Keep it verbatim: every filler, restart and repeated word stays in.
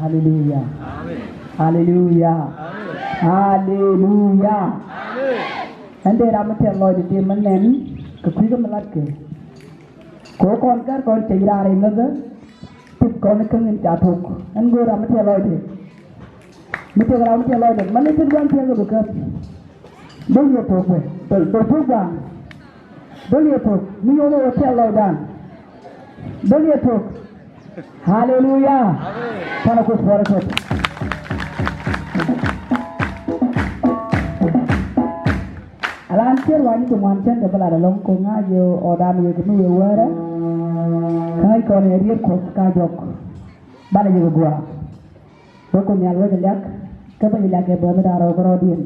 Aleluya. Aleluya. Aleluya. Ɛn dee ram mi tiɛl lɔcdɛ ti mi nɛn kɛ kui̱ kä mi latkɛ. Kɛ ɣöö kɔn kär kɔn cɛ ji̱ raar in ŋäthä. Tip kɔn kä ŋin ca tok. Ɛn go̱o̱r ram mi tiɛl lɔcdɛ. Mi tiɛl ram mi tiɛl lɔcdɛ mani tin gua̱n tiɛl kɛ bi käp. Dol yɛ tok bɛ dol dol tok gua̱a̱n. Dol yɛ tok mi yom ɛ wä tiɛl lɔcdan. Dol yɛ tok. Haleluya. Panɛ ku puɔrɛ tok. Alan cier wani ti ŋuan cɛn kɛ bä lat ɛlɔŋ ko ŋa̱c yɛ ɣɔdan wek mi wee wärä. Kä ŋäc kɔn ɛ riet kuɔth ka jɔk. Banɛ yɛ kɛ gua̱a̱. Bä ku nhial wec liak kä bä yɛ liak kɛ bä mi da̱a̱ rɔɔk rɔɔdiɛn.